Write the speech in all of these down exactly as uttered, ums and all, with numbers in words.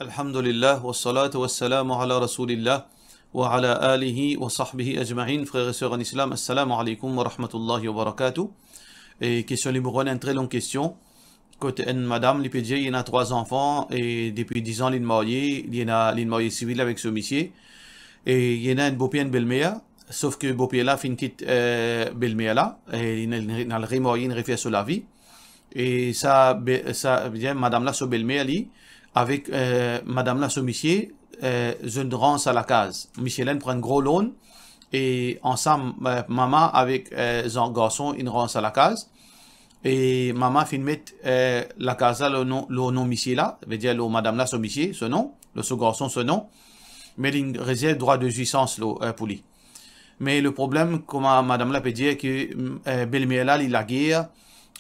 Alhamdulillah, wassalatu wassalamu ala Rasoulillah, wa ala alihi wa sahbihi ajmain. Frer e ser an Islam, assalamu alaikum wa rahmatullahi wa barakatuh. E kestion nimero enn, enn tre long kestion. Kot enn madam, li pe dir, li ena trwa zanfan, e depi diz an, li marye, li ena, li marye sivil avek so misie. E li ena enn boper, enn belmer, sof ke boper la finn kit, eh, belmer la, e li, li, li al remarye, li refer so lavi. E sa be-, sa, bien, madam la so belmer li, avek, eh, madam la so misie, eh, zot inn rann sa lakaz. Misie la inn pran enn gro loan, e ansam, eh, mama avek, eh, zan-, garson inn rann sa lakaz. E mama finn met, eh, lakaz la lor non, lor non misie la, vedir lor madam la so misie, so non, lor so garson so non, me li inn rezerv drwa de zwisans lor, eh, pou li. Me le problem, kouma madam la pe dir ke, mm, eh, belmer la, li lager,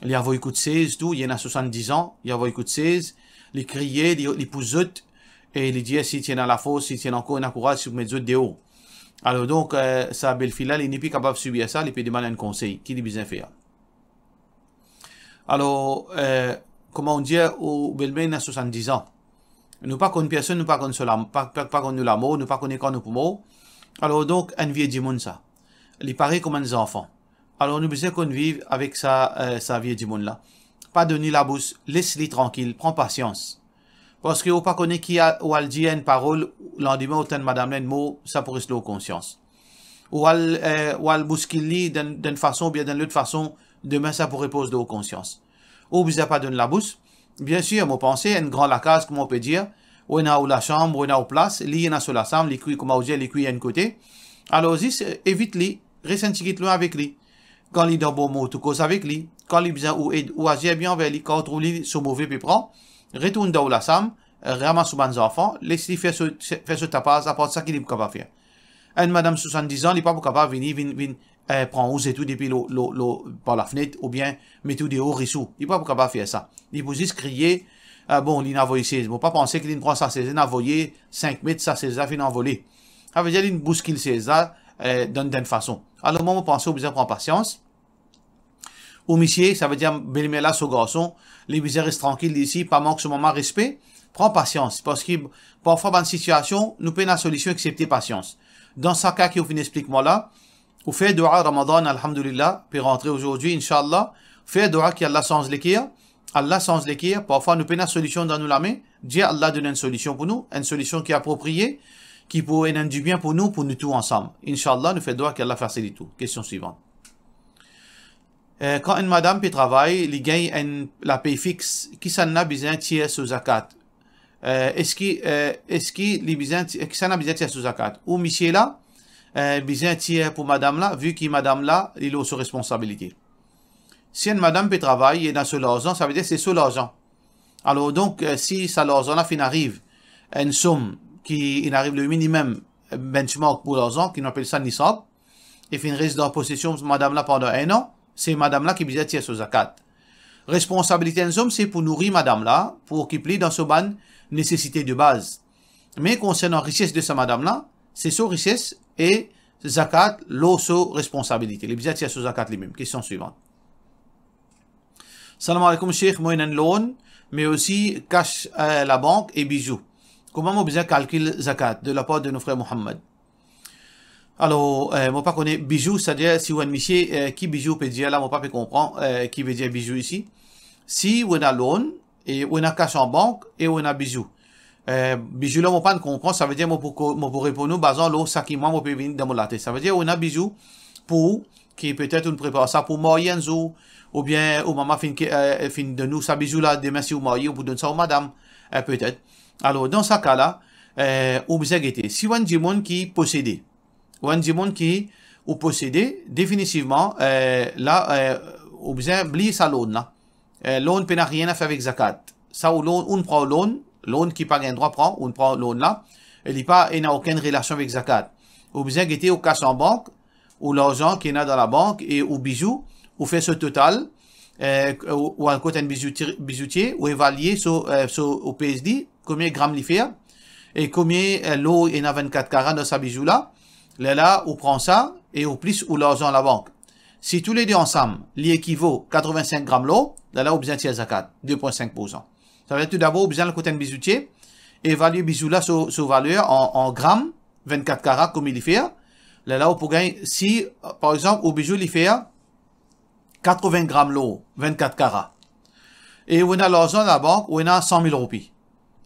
li avoy kout sez tou, li ena swasann-diz an, li avoy kout sez, li kriye, li, li pous zot, e li dir si ti ena lafors, si ti ena ankor ena kouraz, si pou met zot deor. Alor donk, eh, sa belfi la, li nepli kapav sibir sa, li pe demann enn konsey, ki li bizin fer. Alor, eh, kouma ou dir, ou belmer ena swasann-diz an. Nou pa konn personn, nou pa konn so lam-, pa, pa, pa konn nou lamor, nou pa kone kan nou pou mor. Alor donk, enn vie dimoun sa. Li parey kouma enn zanfan. Alor nou bizin konn viv avek sa, eh, sa vie dimoun la. Pa donn li labous, les li trankil, pran pasians. Parski ou pa kone ki a-, ou al dir enn parol, landime ou tann madam la inn mor, sa pou res lor konsians. Ou al, eh, ou al bouskil li dan, dan enn fason oubien dan lot fason, demin sa pou repoz lor konsians. Ou bizin pa donn labous. Biensir, mo panse, enn gran lakaz, kouma ou pe dir, ou ena ou lasam, ou ena ou plas, li ena so lasam, li kwi, kouma ou dir, li kwi enn kote. Alor zis, eh, evit li, res enn tigit lwin avek li. Kan li dan bon mood, ou koz avek li. Kan li bizin ou ed, ou azir bien anver li. Kan ou trouv li so move pe pran, retourn dan ou lasam, ramas ou bann zanfan, les li fer so, fer so tapaz, apar sa ki li pou kapav fer. Enn madam swasann-diz an, li pa pou kapav vini, vinn, vinn, eh, pran ou zetou depi lo, lo, lo, par lafnet, oubien met ou deor, res ou. Li pa pou kapav fer sa. Li pou zis kriye, eh, bon, li inn avoy sez. Mo pa panse ki li inn pran sa sez, li inn avoye sink met, sa sez la finn anvole. Savedir li inn bouskil sez la, eh, dan, dan enn fason. Alor mwa, mo panse ou bizin pran pasians. Ou misie, savedir belmer la so garson, li bizin res trankil, li isi, pa mank so mama respe, pran pasians, parski parfwa bann sitiasion, nou pena solision exsepte pasians. Dan sa ka ki ou finn explik mwa la, ou fer dua Ramadan, alhamdulillah, pe rantre azordi, inshallah, fer dua ki Allah sanz leker, Allah sanz leker, parfwa nou pena solision dan nou lame, dir Allah donn enn solision pou nou, enn solision ki apropriye, ki pou ena enn dibien pou nou, pou nou tou ansam. Inshallah, nou fer dua ki Allah fasilit tou. Kestion swivan. Eh, kan enn madam pe travay, li gagn enn lapey fix, kisannla bizin tir so zakat? Eh, eski, eh, eski li bizin ti-, kisannla bizin tir so zakat? Ou misie la, eh, bizin tir pou madam la, vi ki madam la, li lor so responsabilite. Si enn madam pe travay, li ena so larzan, savedir se so larzan. Alor donk, eh, si sa larzan la finn ariv enn som ki inn ariv le minimum, eh, benchmark pou larzan, ki nou apel sa nisab, e finn res dan posesion madam la pandan enn an, se madam la ki bizin tir so zakat. Responsabilite enn zom se pou nouri madam la, pou okip li dan so bann nesesite de baz. Me konsernan rises de sa madam la, se so rises e zakat lor so responsabilite. Li bizin tir so zakat limem. Kestion swivan. Salam alaikum Sheikh, mo ena enn loan, me osi kas, eh, labank e bizou. Kouma mo bizin kalkil zakat? De lapar de nou frer Mohammad. Alor, eh, mo pa kone bizou, setadir si ou enn misie, eh, ki bizou ou pe dir la, mo pa pe konpran, eh, ki vedir bizou isi. Si ou ena loan, e ou ena kas an bank, e ou ena bizou. Eh, bizou la mo pa konpran, savedir mo pou ko-, mo pou reponn ou bazan lor sa ki mwa mo pe vinn dan mo latet. Savedir ou ena bizou pou ou, ki petet ou prepar sa pou marye enn zour, oubien ou mama finn ke, eh, finn donn ou sa bizou la, demin si ou marye, ou pou donn sa ou madam, eh, petet. Alor, dan sa ka la, eh, ou bizin gete. Si ou enn dimoun ki posede, ou enn dimoun ki ou posede, definitivman, eh, la, eh, ou bizin bliye sa loan la. Eh, loan pena nanye a fer avek zakat. Sa ou loan, ou pran loan, loan ki pa gagn drwa pran, ou pran loan la, e li pa ena okenn relasion avek zakat. Ou bizin gete ou kas an bank, ou larzan ki ena dan labank e ou bizou, ou fer so total, eh, ou, ou al kot enn bizouti-, bizoutie, ou evalie so, eh, so, ou pez li, komie gram li fer, e komie, eh, lor ena vennkat kara dan sa bizou la, lerla ou pran sa e ou plis ou larzan labank. Si toulede ansam, li ekivo katrevennsink gram lor, lerla ou bizin tir zakat, de pwin sink poursan. Savedir toudabor ou bizin al kot enn bizoutie, evalie bizou la so, so valer an, an gram, vennkat kara kouma li fer, lerla ou pou gagn, si, par exanp, ou bizou li fer katrovin gram lor, vennkat kara, e ou ena larzan labank, ou ena san mil roupi.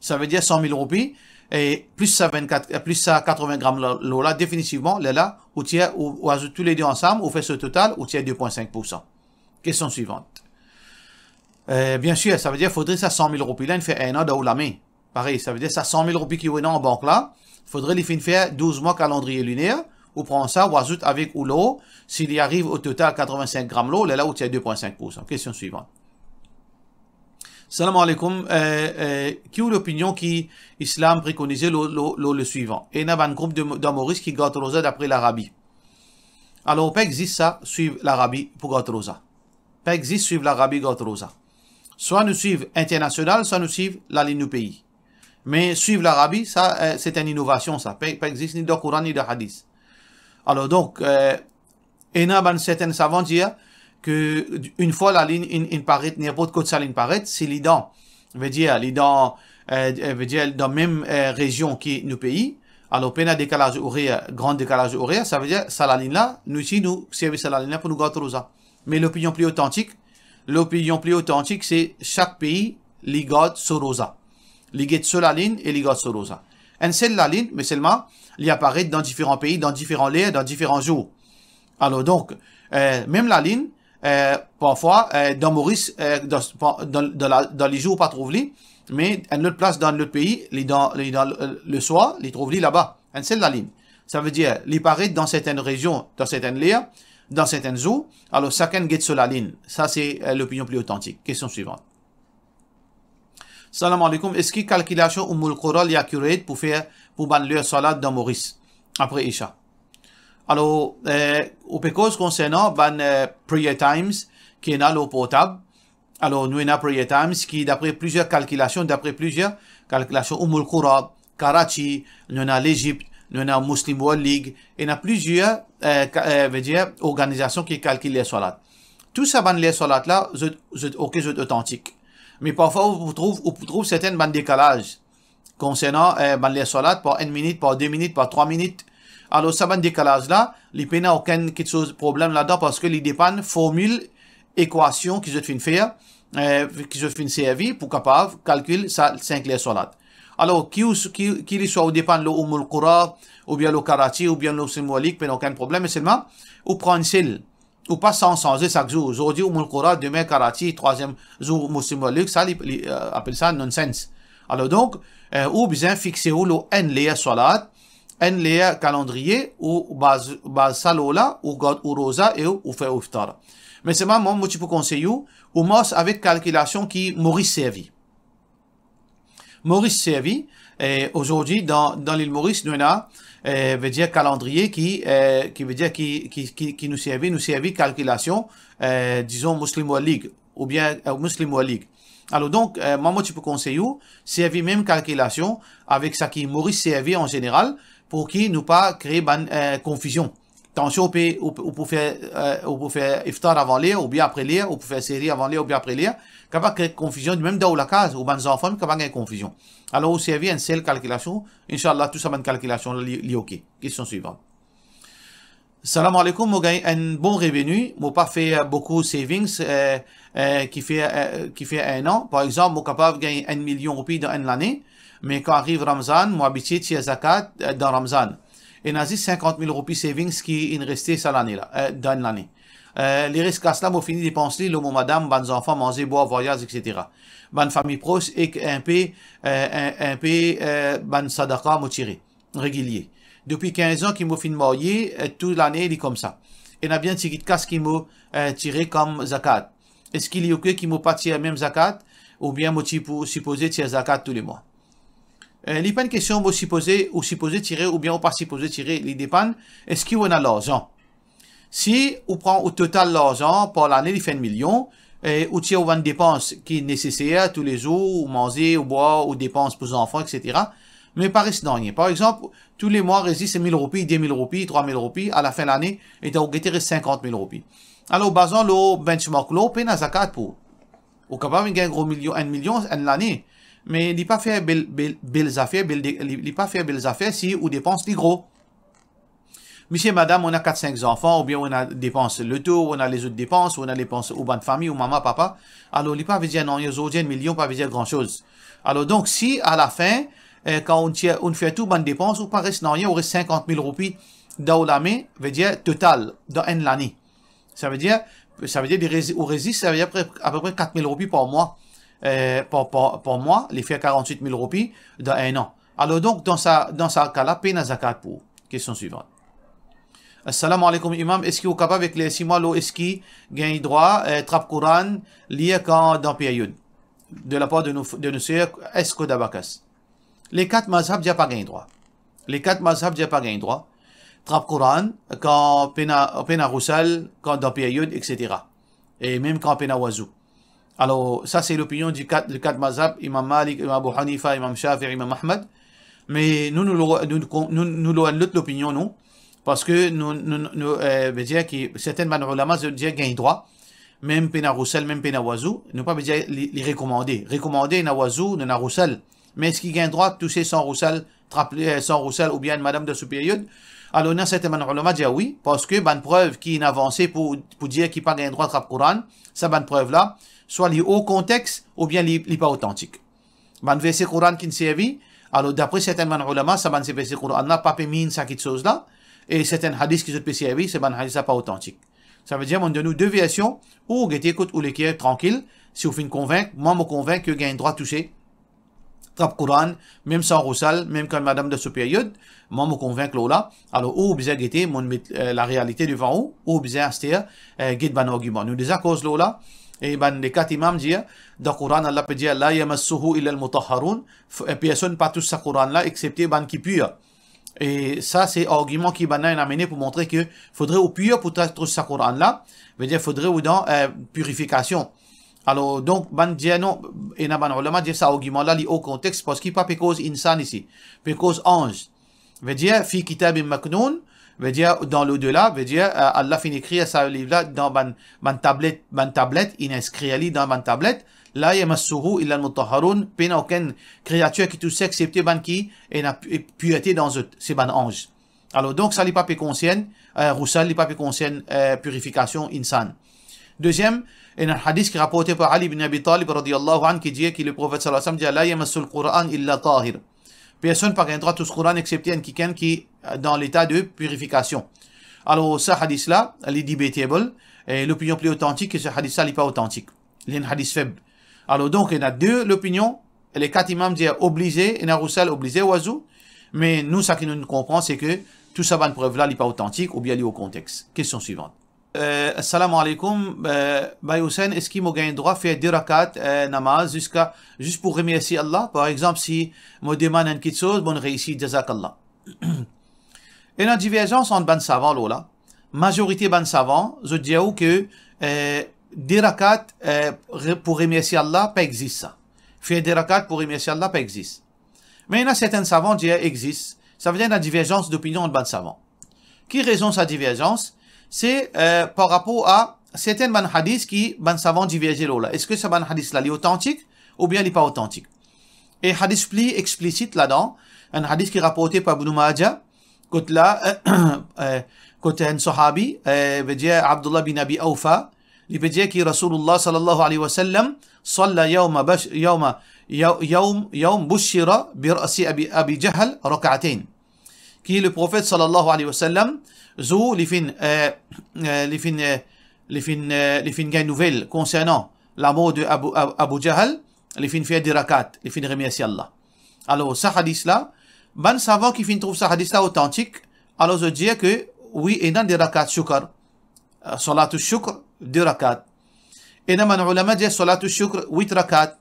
Savedir san mil roupi, e plis sa vennkat, plis sa katrovin gram lor, lor la, definitivman, lerla, ou tir, ou, ou azout toulede ansam, ou fer so total, ou tir de pwin sink poursan. Kestion swivan. Eh, bien sir, savedir fodre sa san mil roupi la, inn fer enn an dan ou lame. Parey, savedir sa san mil roupi ki ou ena an bank la, fodre li finn fer douz mwa kalandriye liner, ou pran sa, ou azout avek ou lor, si li ariv o total katrovin sink gram lor, lerla ou tir de pwin sink poursan. Kestion swivan. Salam aleykoum, eh, eh, ki ou lopinion ki Islam prekonize lor, lor, lor le swivan? Ena bann group de, dan Moris ki gard roza dapre Larabi. Alor, pa exist sa, swiv Larabi pou gard roza. Pa exist swiv Larabi gard roza. Swa nou swiv internasional, swa nou swiv lalinn nou pei. Me swiv Larabi, sa, eh, se enn inovasion sa. Pa, pa exist ni dan Koran, ni dan Hadis. Alor donk, eh, ena bann sertenn savan dir ke enn fwa lalinn inn, inn paret, ninport kot sa linn paret, si li dan, vedir, li dan, eh, eh, vedir, dan mem, eh, rezion ki nou pei, alor pena dekalaz orer, gran dekalaz orer, savedir sa lalinn la, nou isi nou servi sa lalinn la pou nou gard roza. Me lopinion pli otantik, lopinion pli otantik, se sak pei, li gard so roza. Li get so lalinn e li gard so roza. Enn sel lalinn, me selman, li aparet dan diferan pei, dan diferan ler, dan diferan zour. Alor donk, eh, mem lalinn, eh, parfwa, eh, dan Moris, eh, dan, pa, dan, dan la, dan lizour, ou pa trouv li, me enn lot plas, dan lot pei, li dan, li dan, eh, leswar, li trouv li laba. Enn sel lalinn. Savedir, li paret dan sertenn rezion, dan sertenn ler, dan sertenn zour, alor sakenn get so lalinn. Sa se, eh, lopinion pli otantik. Kestion swivan. Salam aleykoum, eski kalkilasion Ummul Qura li accurate pou fer, pou bann ler swalat dan Moris, apre Isha? Alor, eh, ou pe koz konsernan bann, eh, prayer times ki ena lor portab. Alor, nou ena prayer times ki, dapre plizier kalkilasion, dapre plizier kalkilasion, Ummul Qura, Karachi, nou ena Lezipt, nou ena Muslim World League, ena plizier, eh, ka-, eh, vedir, organizasion ki kalkil ler swalat. Tou sa bann ler swalat la, zot, zot, ok, zot otantik. Me parfwa, ou pou trouv, ou pou trouv sertenn bann dekalaz konsernan, eh, bann ler swalat par enn minit, par de minit, par trwa minit. Alor, sa bann dekalaz la, li pena okenn kiksoz problem ladan, parski li depann formil ekwasion ki zot finn fer, eh, ki zot finn servi pou kapav kalkil sa sink ler swalat. Alor, ki ou, ki, ki li swa ou depann lor Ummul Qura, oubien lor Karachi, oubien lor Muslim World League, pena okenn problem, me selman, ou pran enn sel, ou pa sanz, sanze sak zour. Zordi Ummul Qura, demin Karachi, trwaziem zour Muslim World League, sa li, li, eh, apel sa nonsense. Alor donk, eh, ou bizin fixe ou lor enn ler swalat, enn ler kalandriye, ou baz, baz sa lor la, ou gard ou roza e ou, ou fer ou iftar. Me selman mwa, mo ti pou konsey ou, ou mars avek kalkilasion ki Moris servi. Moris servi, eh, ozordi dan, dan lil Moris, nou ena, eh, vedir kalandriye ki, eh, ki vedir ki, ki, ki, ki nou servi, nou servi kalkilasion, eh, dizon Muslim World League, oubien, eh, Muslim World League. Alor donk, eh, mwa, mo ti pou konsey ou, servi mem kalkilasion avek sa ki Moris servi an zeneral, pou ki nou pa kree bann, eh, konfizion. Tansion, ou pe, ou, ou pou fer, eh, ou pou fer iftar avan ler, oubien apre ler, ou pou fer sehri avan ler, oubien apre ler. Kapav kree konfizion, mem dan ou lakaz, ou bann zanfan, kapav gagn konfizion. Alor, ou servi enn sel kalkilasion, inshallah, tou sa bann kalkilasion la, li, li ok. Kestion swivan. Salam aleykoum, mo gagn enn bon reveni, mo pa fer boukou savings, eh, eh, ki fer, eh, ki fer enn an. Par exanp, mo kapav gagn enn milion roupi dan enn lane, me kan ariv Ramzan, mo abitie tir zakat, eh, dan Ramzan. Ena zis sinkant mil roupi savings ki inn reste sa lane la, eh, dan enn lane. Eh, leres kas la, mo fini depans li lor mo madam, bann zanfan, manze, bwar, vwayaz, et cetera. Bann fami pros ek enpe, eh, en, enpe, eh, bann sadaka mo tire regilie. Depi kinz an ki mo finn marye, eh, tou lane li koumsa. Ena bien tigit kas ki mo, eh, tire kom zakat. Eski li ok ki mo pa tir mem zakat, oubien mo ti pou sipoze tir zakat toulemwa? Eh, li pa enn kestion mo sipoze, ou sipoze tire oubien ou pa sipoze tire, li depann eski ou ena larzan. Si ou pran ou total larzan par lane, li fer enn milion, e ou tir ou bann depans ki neseser toulezour, ou manze, ou bwar, ou depans pou zanfan, et cetera. Me pa res nanye. Par exanp, toulemwa res zis mil roupi, de mil roupi, trwa mil roupi, alafin lane, eta ou gete res sinkant mil roupi. Alor, bazan lor benchmark la, ou pena zakat pou ou. Ou kapav gagn gro milion, enn milion enn lane. Me li pa fer bel, bel, bel zafer, bel de, li, li pa fer bel zafer si ou depans li gro. Misie, madam, ou ena kat sink zanfan, oubien ou ena depans loto, ou ena lezot depans, ou ena depans ou bann fami, ou mama, papa, alor li pa vedir nanye. Zordi enn milion pa vedir gran soz. Alor donk, si alafin, eh, kan ou tir, ou fer tou bann depans, ou pa res nanye, ou res sinkant mil roupi dan ou lame, vedir total, dan enn lane. Savedir, savedir li rezi-, ou rezis, savedir apre, apepre kat mil roupi par mwa, eh, par, par, par mwa, li fer karanntwit mil roupi dan enn an. Alor donk, dan sa, dan sa ka la, pena zakat pou ou. Kestion swivan. Assalamu alaikum imam, eski ou kapav eklersi mwa lor eski gagn drwa, eh, trap Koran, lir kan dan period? De la par de nou, de nou ser S Kodabakas. Le kat mazhab dir pa gagn drwa. Le kat mazhab dir pa gagn drwa. Trap Koran, kan pena, pena rousal, kan dan period, et cetera. E mem kan pena wazou. Alor, sa se lopinion di kat, le kat mazhab, Imam Malik, Imam Abu Hanifa, Imam Shafi'i, Imam Ahmad. Me nou, nou lor, nou, nou, nou, nou lor enn lot lopinion, nou. Parski nou, nou, nou, eh, vedir ki sertin bann oulama, zot dir gagn drwa. Mem pena rousal, mem pena wazou, nou pa vedir li, li rekomande. Rekomande ena wazou, ena rousal. Me eski gagn drwa touse san rousal, trap, eh, san rousal oubien madam dan so period? Alor, ena sertin bann oulama dir wi, parski bann prev ki inn avanse pou, pou dir ki pa gagn drwa trap Koran, sa bann prev la, swa li o kontex, oubien li, li pa otantik. Bann verse Koran ki'nn servi, alor dapre sertin bann oulama, sa bann verse Koran la pa pe mean sa kitsoz la, e sertin hadis ki zot pe servi, sa bann hadis la pa otantik. Savedir, mo'nn donn ou de version, ou gete kot ou leker trankil, si ou finn konvink, mwa mo konvink ki gagn drwa touse, trap Koran, mem san rousal, mem kan madam dan so period, mwa mo konvink lor la. Alor, ou bizin gete, mo'nn met, eh, larealite devan ou, ou bizin aster, eh, get bann argiman. Nou deza koz lor la, e bann le kat imam dir, dan Koran, Allah pe dir, "La yamassuhu illa al-mutahharun", f-, eh, personn pa tous sa Koran la, exsepte bann ki pir. E sa, se argiman ki bann la inn amene pou montre ki fodre ou pir pou ta-, tous sa Koran la, vedir fodre ou dan, eh, pirifikasion. Alor, donk, bann dir non, ena bann oulama dir sa argiman la, li o kontex, parski pa pe koz insan isi, pe koz anz. Vedir, fi kitabin maknoun, vedir, dan lodela, vedir, eh, Allah finn ekrir sa liv la dan bann, bann tablet, bann tablet, inn inskrir li dan bann tablet, "La yamassuhu illa al-mutahharun", pena okenn kreatir ki tous, exsepte bann ki ena pi-, pirte dan zot, se bann anz. Alor, donk, sa li pa pe konsern, eh, rousal, li pa pe konsern, eh, pirifikasion insan. Deziem, ena hadis ki raporte par Ali bin Abi Talib radiyallahu anhu ki dir ki le Profet sallallahu alayhi wa sallam dir, "La yamassul Qur'an illa tahir." Personn pa gagn drwa tous Koran exsepte enn kikenn ki, eh, dan leta de pirifikasion. Alor, sa hadis la, li debatable, e lopinion pli otantik ki sa hadis la, li pa otantik. Li enn hadis feb. Alor, donk, ena de lopinion, le kat imam dir oblize, ena rousal oblize wazou, me nou, sa ki nou konpran, se ki tou sa bann prev la, li pa otantik, oubien li o kontex. Kestion swivan. Eh, assalamu alaikum. Eh, Bay Hussein, eski mo gagn drwa fer de rakat, eh, namaz ziska, zis pou remersie Allah? Par exanp, si mo demann enn kitsoz, mo'nn reisi, jazakallah. Ena diverzans ant bann savan lor la. Mazorite bann savan, zot dir ou ki, eh, de rakat, eh, re-, pou remersie Allah, pa exzis sa. Fer de rakat pou remersie Allah, pa exzis. Me ena sertin savan dir exzis. Savedir ena diverzans dopinion ant bann savan. Ki rezon sa diverzans? Se, eh, par rapor a sertin bann hadis ki bann savan diverze lor la. Eski sa bann hadis la, li otantik oubien li pa otantik? E hadis pli explisit ladan, enn hadis ki raporte par Ibn Majah, kot la, eh, kot enn sahabi, eh, vedir Abdullah bin Abi Awfa, li pe dir ki Rasulullah sallallahu alayhi wa sallam salla yawma bash-, yawma, yaw-, yawm, yawm bushira bi ra'si Abi, Abi Jahl rak'atayn. Ki le Profet sallallahu alayhi wa sallam, zour li finn, eh, eh, li finn, eh, li finn, eh, li finn gagn nouvel konsernan lamor de Abu, Ab-, Abu Jahl, li finn fer de rakat, li finn remersie Allah. Alor, sa hadis la, bann savan ki finn trouv sa hadis la otantik, alor zot dir ki, wi, ena de rakat shukr, eh, salatu shukr, de rakat. Ena bann oulama dir salatu shukr, wit rakat,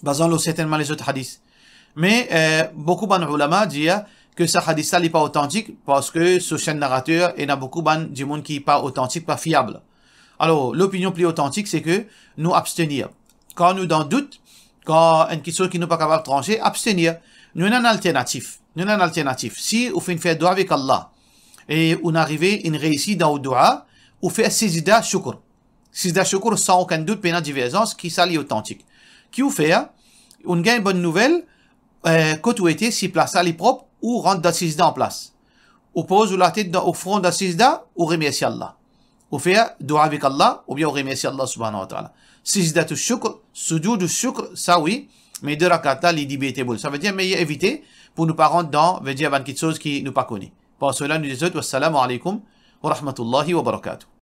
bazan lor sertin bann lezot hadis. Me, eh, boukou bann oulama dir ki sa hadis la, li pa otantik, parski so sien narater, ena boukou bann dimoun ki pa otantik, pa fiab. Alor, lopinion pli otantik, se ki nou abstenir. Kan nou dan dout, kan enn kitsoz ki nou pa kapav transe, abstenir. Nou ena enn alternatif. Nou ena enn alternatif. Si ou finn fer dwa avek Allah, e ou'nn arive, inn reisi dan ou dwa, ou fer sijda shukr. Sijda shukr, san okenn dout, pena diverzans, ki sa li otantik. Ki ou fer, Ou'nn gagn bonn nouvel, eh, kot ou ete, si plas la li prop, ou rant dan sizda anplas. Ou poz ou latet dan, ou fron dan sizda, ou remersie Allah. Ou fer doua avek Allah, oubien ou remersie Allah subhanahu wa ta'ala. Sizdatus shukr, sujudus shukr, sa wi, me de rakat la, li debatable. Savedir, me evite pou nou pa rant dan, vedir bann kiksoz ki nou pa kone. Par sela, nou dir zot, wassalamu alaikum wa rahmatullahi wa barakatuh.